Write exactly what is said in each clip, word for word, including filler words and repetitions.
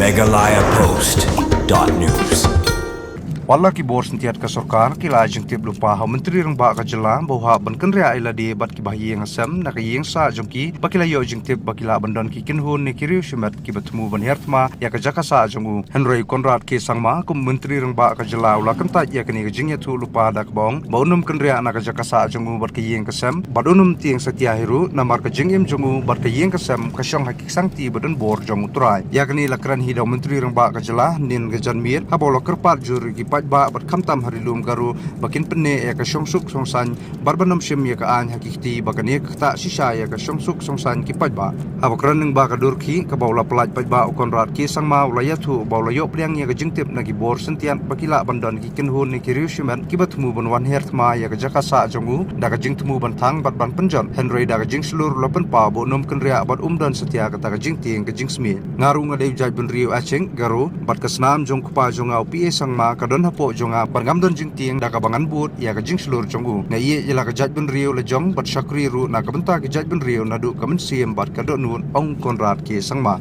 Meghalaya Post dot news. Wala ki bor sentiat ka sorkar ki la jingtip lupa ha menteri ringbah ka jylla bau ha ban kynriah ila di bad ki bahieng asem na ka ieng sa jong ki ba ki la ïoh jingtip ba ki la ban don ki kynhun ne ki riu shimet ki ba thmu ban hiar thma ïa ka jaka sa jong u. Hynrei Conrad K Sangma kum menteri ringbah ka jylla u la kyntait ïa kane ka jingïathuh lupa da ka bong ba un ym kynriah na ka jaka sa jong u bad ka ieng ka sem bad un ym tieng satia hi ruh namar ka jingim jong u bad ka ieng ka sem ka shong ha ki ksangti ba don bor jong u Trai. Ïa kane la kren hi da u menteri ringbah ka jylla nin ka janmiet ha bau la kyrpad jur ki paidbah bad khamtam ha ri lum Garo ba kin pynneh ïa ka shongsuk shongsaiñ bad ban ym shim ïa ka aiñ ha ki kti ba kane ka ktah shisha ïa ka shongsuk shongsaiñ ki paidbah. Ha ba kren ning ba ka dur ki ka bau la pyllait paidbah u Conrad K Sangma u la ïathuh bau la ïoh pliang ïa ka jingtip na ki bor sentiat ba ki la ban don ki kynhun ne ki riu shimet ki ba thmu ban wan hiar thma ïa ka jaka sa jong u da ka jingthmu ban thang bad ban pynjot. Hynrei da ka jingshlur u la pynpaw ba un ym kynriah bad um don satia kata ka jingtieng ka jingsmie. Nga ruh nga dei u jaitbynriew Acheng Garo bad ka snam jong u kpa jong nga u P A Sangma ka don hapoh jong nga bad ngam don jingtieng da ka ba ngan bud ïa ka jingshlur jong u. Nga ïeh ïa la ka jaitbynriew la jong bad shakri ruh na ka bynta ki jaitbynriew naduh ka mynsiem bad ka dohnud, ong Conrad K Sangma.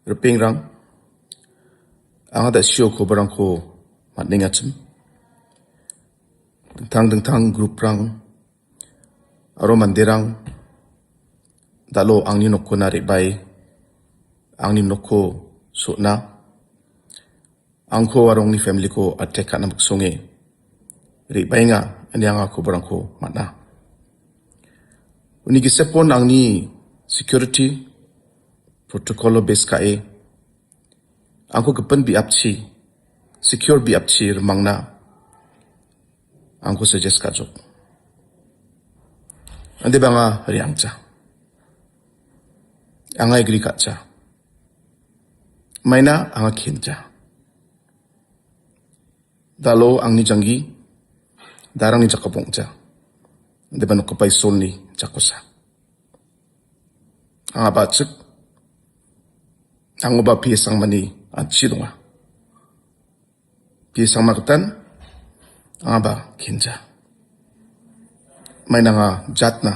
Ripeng rang, anga da sio koborangko matnengachim. Dingtang dingtang group rang aro manderang dalo angni nokkona re·bae angni nokko so·na, angko aro angni family-ko attack ka·na miksonge re·baenga ine anga koborangko man·a. Uni gisepon angni security protocol-o bes ka·e angko gipin biapchi, secure biapchi rimangna angko suggest ka·jok. Ande banga riangcha. Anga agree ka·cha. Maina anga kencha. Dalo angni janggi, darangni jakobongcha. Ande ba nokgipa Isolni jakosa. Anga ba chik, angoba P S Sangmani an·chi donga. P S Sangma gitan, anga ba kenja. Maina anga jatna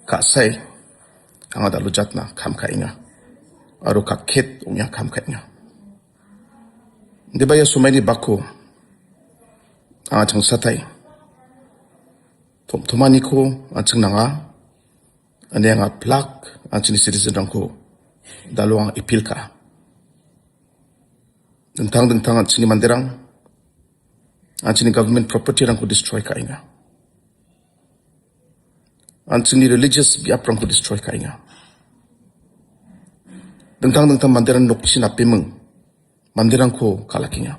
ka·sae, anga dalo jatna kam ka·enga. Aro kakket ong·a kam ka·enga. Deba ia somaini bako anga changsatai. Tom-, tomaniko an·ching nanga. Ane anga plak an·chingni citizen-rangko dalo anga appeal ka·a. Dingtang dingtang an·chingni manderang an·chingni government property-rangko destroy ka·enga. An·chingni religious biaprangko destroy ka·enga. Dingtang dingtang manderang nokchi napeming manderangko kal·akenga.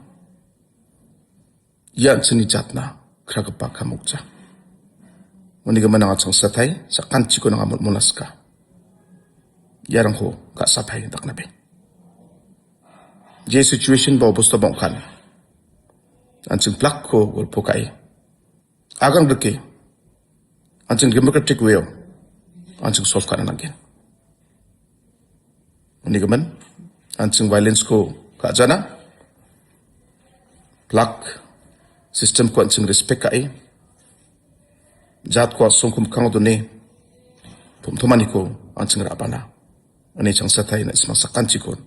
Ia an·chingni jatna kragipa kam ong·ja. Uni gimin anga changsatai, sakantiko anga molmolna sika. Iarangko ka·satai daknabe. Je situation ba obosta ba ong·kan. An·ching plakko golpo ka·e. Agang dike. An·ching democratic way-o. An·ching solve ka·na nanggen. Uni gimin, an·ching violence-ko ka·jana, plak system-ko an·ching respect ka·e, jatko a·songko mikkango done, tom-, tomaniko an·ching ra·bana. Ane changsatai na·simang sakantikon,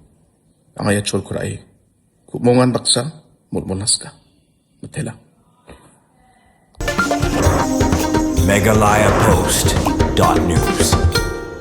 anga ia cholko ra·e, ku·mongan baksa, molmolna sika. Mitela. Meghalaya Post dot news.